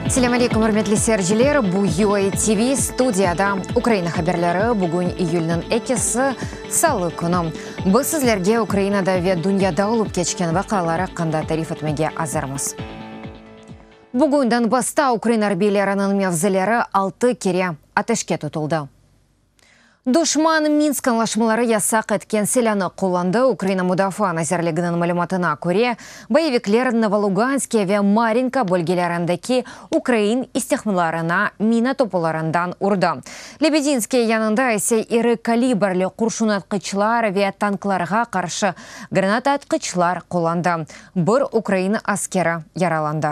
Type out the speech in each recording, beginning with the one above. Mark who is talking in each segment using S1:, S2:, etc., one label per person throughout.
S1: Selâm aleyküm, ürmetli seyirciler! Bu UA TV, studiyada Ukraina haberleri. Bugün iyülniñ ekisi, salı künü. Biz sizlerge Ukrainada ve dünyada olıp keçken vaqialar aqqında tarif etmege azırmız. Bugün Donbassta ukrain arbiyleriniñ mevzileri altı kere ateşke tutuldı. Duşman Minsk añlaşmaları yasaq etken silânı qullandı, Ukraina Mudafaa nazirliginiñ malümatına köre, boyevikler Novoluganskiye ve Marinka bölgelerindeki ukrain istihmlarına mina topularından urdı. Lebedinskiye yanında ise iri kalibrli qurşunatqıçlar ve tanklarğa qarşı granataatqıçlar qullandı. Bir ukrain askeri yaralandı.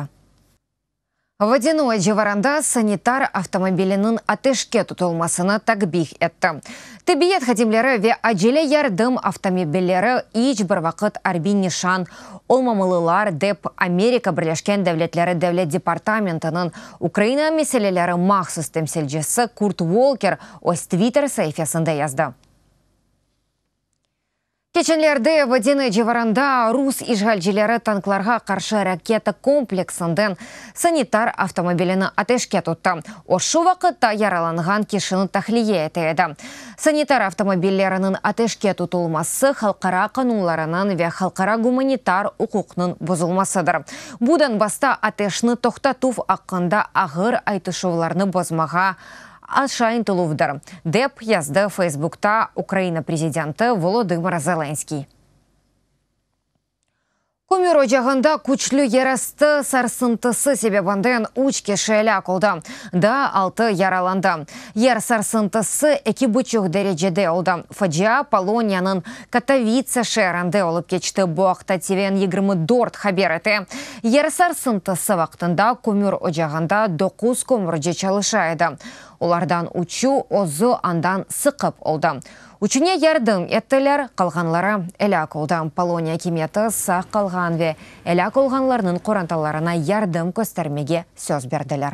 S1: Vodânoye civarında sanitar avtomobiliniñ ateşke tutulmasını takbih etti. Tibbiyet hadimleri ve acele yardım avtomobilleri iç bir vaqıt arbiy nişan olmamalılar, dep Amerika Birleşken Devletleri Devlet departamentiniñ Ukraina meseleleri mahsus temsilcisi Kurt Volker öz Twitter saifesinde yazdı. Keçenlerde Vodânoye civarında rus işğalcileri tanklarğa qarşı raketa kompleksinden sanitar avtomobilini ateşke tuttı. O, şu vaqıtta yaralanğan kişini tahliye ete edi. Sanitar avtomobilleriniñ ateşke tutulması halqara qanunlarınıñ ve halqara gumanitar uquqnıñ bozulmasıdır. Bu Donbassta ateşni toqtatuv aqqında ağır aytışuvlarnı bozmağa aşa ıntıluvdır, dep yazdı Feysbukta Ukraina prezidenti Volodımır Zelenskiy. Kömür ocağında küçlü yerastı sarsıntısı sebebinden üç kişi elâk oldı, daa altı yaralandı. Yer sarsıntısı eki buçuq derecede oldı. Facia Poloniyanıñ Katovitsa şeerinde olıp keçti. Bu aqta TVN 24 haber ete. Yer sarsıntısı vaqtında kömür ocağında doquz kömürci çalışa edi. Olardan üçü özü andan sıqıp oldı. Üçüne yardım ettiler, qalğanları elâk oldı. Poloniya akimiyeti sağ qalğan ve elâk olğanlarnıñ qorantalarına yardım köstermege söz berdiler.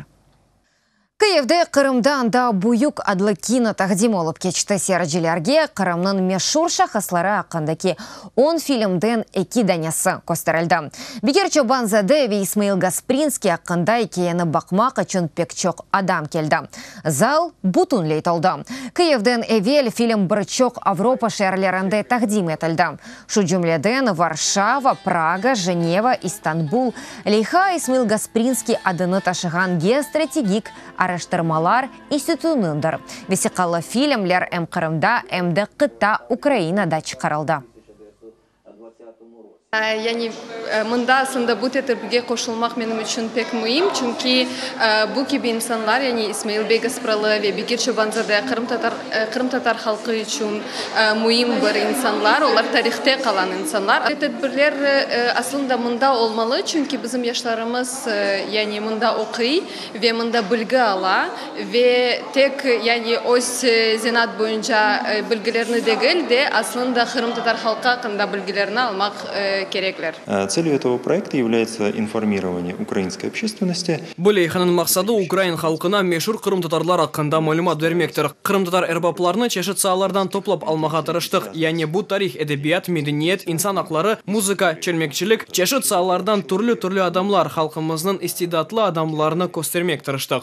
S1: Kıyivde Qırımdan da büyük adlı kino taqdim olıp keçti. Seyircilerge Qırımnıñ meşur şahısları aqqındaki on filmden eki danesi kösterildi. Bekir Çoban-zade ve İsmail Gasprinskiy aqqında ikâyeni baqmaq içün pek çoq adam keldi. Zal bütünley toldı. Kıyivden evel film bir çoq Avropa şeerlerinde taqdim etildi. Şu cümleden, Varşava, Praga, Jeneva, İstanbul. Leyha İsmail Gasprinskiy adını taşığan Geostrategik araştırmalar institutınıñdır. Vesiqalı filmler em Qırımda, em de qıta Ukrainada çıqarıldı.
S2: Yani mında aslında bu tedbirge qoşulmaq menim içün pek müim, çünki bu kibi insanlar, yani İsmail bey Gaspralı ve Bekir Çobanzade qırımtatar qırımtatar halqı içün müim bir insanlar, olar tarihte qalan insanlar. Tedbirler aslında mında olmalı, çünki bizim yaşlarımız yani mında oquy ve mında bilgi ala ve tek yani öz zenaat boyunca bilgilerni degil de, aslında qırımtatar halqı aqqında bilgilerni almaq kerekler.
S3: Tselью этого proekta yavlâyetsa informirovaniye ukrainskoy obşestvennosti.
S4: Bu leyhanıñ maqsadı ukrain halqına meşur qırımtatarlar aqqında malümat bermektir. Qırımtatar erbaplarını çeşit saalardan toplap almağa tırıştıq, yani bu tarih, edebiyat, medeniyet, insan aqları, muzıka, çölmekçilik, çeşit saalardan türlü-türlü adamlar, halqımıznıñ istidatlı adamlarını köstermek tırıştıq.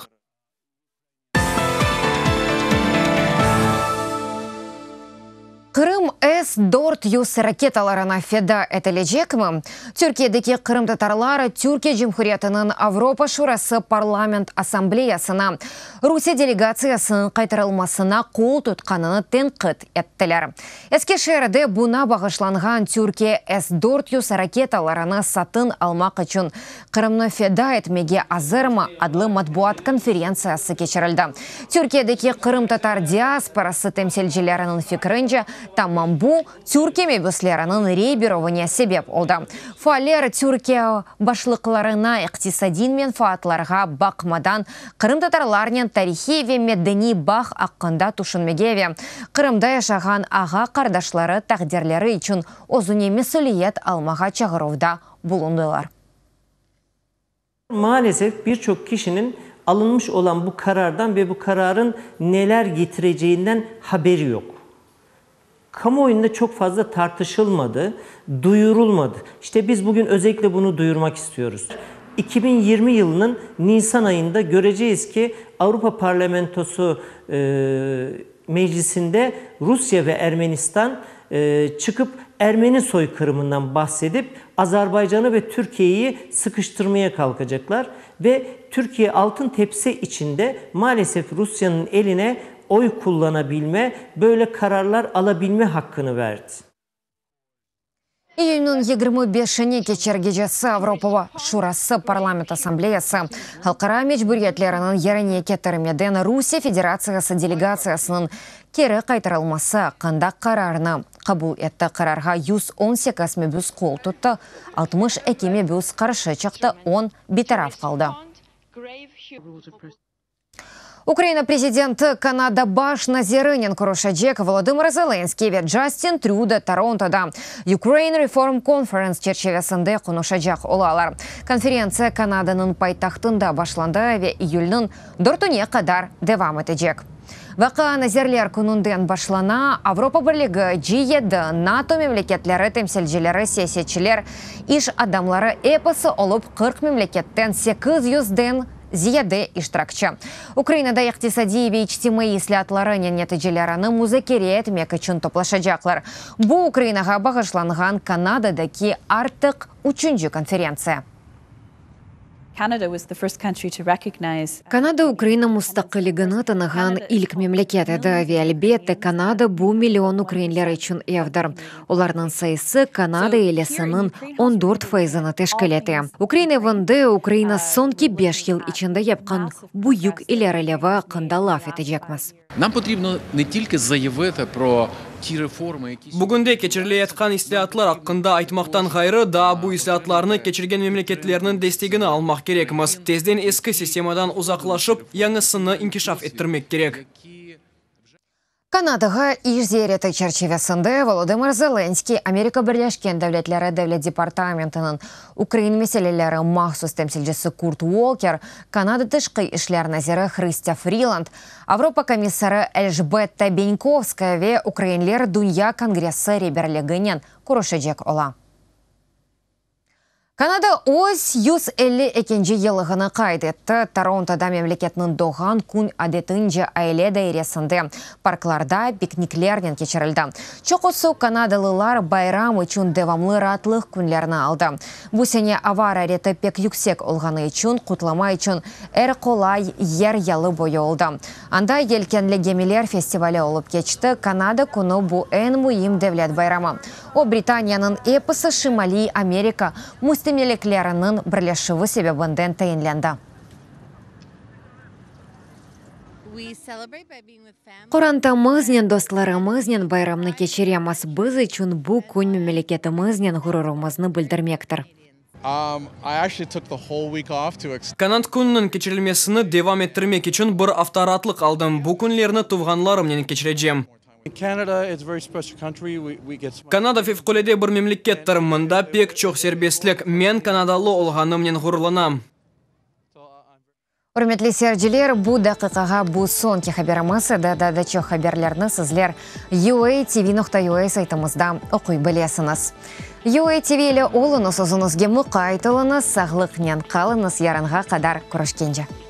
S1: Qırım S 400 raketalarına feda etilecekmi? Türkiyedeki qırımtatarlar Türkiye Cumhuriyetiniñ Avropa Şurası Parlament Assambleyasına Rusiye delegatsiyasınıñ qaytarılmasına qol tutqanını tenqit ettiler. Eskişehirde buña bağışlanğan Türkiye S 400 raketalarını satın almaq içün Qırımnı feda etmege azırmı? adlı matbuat konferentsiyası keçirildi. Türkiyedeki qırımtatar diasporası temsilcileriniñ fikrince, tamam bu, Türkiye mebüsleriniñ rey berüvine sebep oldı. Faaller Türkiye başlıqlarına iqtisadiy menfaatlarğa baqmadan qırımtatarlarnen tarihiy ve medeniy bağ aqqında tüşünmege ve Qırımda yaşağan ağa-qardaşları taqdirleri içün özüne mesüliyet almağa çağıruvda bulundılar.
S5: Maalesef bir çoq kişiniñ alınmış olan bu qarardan ve bu qararın neler getireceğinden haberi yoq. Kamuoyunda çoq fazla tartışılmadı, duyurulmadı. İşte biz bugün özellikle bunı duyurmaq istiyoruz. 2020 yılının Nisan ayında göreceğiz ki Avrupa Parlamentosu e, meclisinde Rusya ve Ermenistan e, çıkıp Ermeni soykırımından bahsedip Azerbaycan'ı ve Türkiye'yi sıkıştırmaya kalkacaklar ve Türkiye altın tepsi içinde maalesef Rusya'nın eline oy kullanabilme, böyle kararlar alabilme hakkını verdi.
S1: İyünniñ 25-ine keçer gecesi Avropa Şurası Parlament Assambleyası halqara mecburiyetleriniñ yerine ketirmeden Rusiye Federatsiyası delegatsiyasınıñ keri qaytarılması aqqında qararnı qabul etti. Qararğa 118 mebüs qol tuttı, 62 mebüs qarşı çıqtı, on bitaraf qaldı. Ukraina prezidenti Kanada baş nazirinen körüşecek Volodımır Zelenskıy ve Justin Trudeau Torontoda Ukraine Reform Conference çerçivesinde qonuşacaq olalar. Konferentsiya Kanadanıñ paytahtında başlandı ve iyülniñ dörtüne qadar devam etecek. Vaqia Nazirler kününden başlana, Avropa Birligi, G7, NATO memleketleri temsilcileri, siyasetçiler, iş adamları episi olıp 40 memleketten 800-den ziyade iştirakçi Ukrainada iqtisadiy ve içtimaiy islâatlarınen neticelerini muzakere etmek içün toplaşacaqlar. Bu Ukrainağa bağışlanğan Kanadadaki artıq üçünci konferentsiya. Kanada Ukraina mustaqilligini tanığan ilk memleket edi, ve, elbette, Kanada bu million ukrainler içün evdir, olarnıñ sayısı Kanada ealisiniñ 14 fayızını teşkil ete. Ukrain evinde Ukraina soñki beş yıl içinde yapqan büyük ilerilevi aqqında laf etecekmiz.
S6: Nam potribno ne tilki zayaviti pro ti reformı, yaki
S4: Bugünde keçirileyatqan islâatlar aqqında aytmaqtan ğayrı, daa bu islâatlarnı keçirgen memleketlerniñ destegini almaq kerekmiz. Tezden eski sistemadan uzaqlaşıp, yañısını inkişaf ettirmek kerek.
S1: Kanadağa iş ziyareti çerçivesinde Volodımır Zelenskıy Amerika Birleşken Devletleri Devlet departamentiniñ ukrain meseleleri mahsus temsilcisi Kurt Volker, Kanada tışqı işler naziri Hristâ Friland, Avropa komissarı Elžbetta Benkovskaya ve Ukrainler Dünya kongressi reberliginen körüşecek ola. Kanada öz 150 ekinci yıllığını qayd etti. Torontoda memleketniñ doğğan kün adetince aile dairesinde, parklarda pikniklernen keçirildi. Çoqusı kanadalılar bayram içün devamlı raatlıq künlerini aldı. Bu sene ava arareti pek yüksek olğanı içün qutlama içün er qolay yer yalı boyu oldı. Anda Yelkenli gemiler festivali olıp keçti, Kanada künü bu eñ müim devlet bayramı. O, Britaniyanıñ episi Şimaliy Amerika müstemlekleriniñ birleşüvi sebebinden tayinlendi. Qorantamıznen, dostlarımıznen bayramnı keçiremiz. Biz içün bu kün memleketimiznen ğururımıznı bildirmektir.
S4: Kanad kününiñ keçirilmesini devam ettirmek içün bir afta raatlıq aldım. Bu künlerni tuvğanlarımnen keçirecem. Kanada fevqulâde bir memlekettir, mında pek çoq serbestlik. Men kanadalı olğanımnen ğururlanam.
S1: Ürmetli seyirciler, bu daqiqağa bu soñki haberimiz edi. Daa da çoq haberlerni sizler UATV.UA saytımızda oquy bilesiñiz. UATV ile oluñız, özüñizge muqayt oluñız, sağlıqnen qalıñız, yarınğa qadar körüşkence.